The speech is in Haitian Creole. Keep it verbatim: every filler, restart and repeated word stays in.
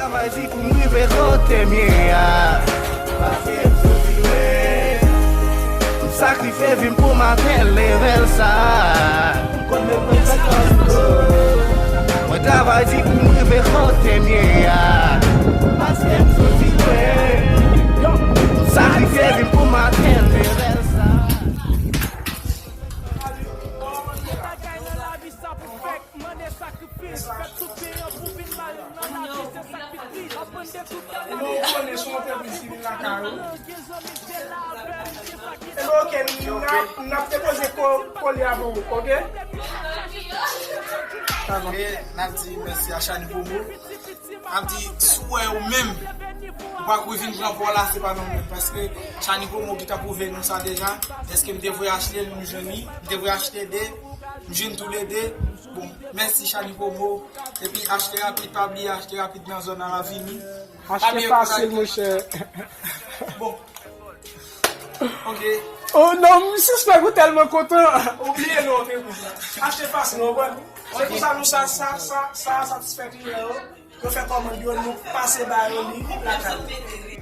Travay di pou m rive kote m ye a. Paske m soti lwen. M sakrifye vi m pou m atenn level sa. Mwen travay di pou m rive kote m ye a. Paske m soti lwen. M sakrifye vi m pou m atenn level sa. Mande sakrifis, fè tout peyi an pou vin mal nan lavi, se sa k pi tris. Aprann de tout. Bon, ou konnen se yon antrepriz ki vin lakay ou. Gen zanmi, se la avè m, se sa ki. Ebyen, oke, n ap, n ap depoze ko-, kolye a pou ou, oke? Dakò. E n ap di mèsi a Shany Promo. N ap di, si w wè ou menm, ou pa kouri vin pran pò la, se pa nòmal. Paske Shany Promo ki ta pwouve nou sa deja. Dèske m te voye achte l, m jwenn li. M te voye achte de, m jwenn toulede. Bon, mèsi Shany Promo. Epi achte rapid, pa bliye achte rapid nan zòn nan Lavini. Achte fasil, monchè. Bon. Ok. Oh non, m sispèk ou tèlman kontan. Ou bliye non, ok, achte fasil, ou konprann? Se pou sa nou sa, sa, sa, sa satisfè kliyan yo. Yo fè kòmand yo, nou pase ba yo li lakay.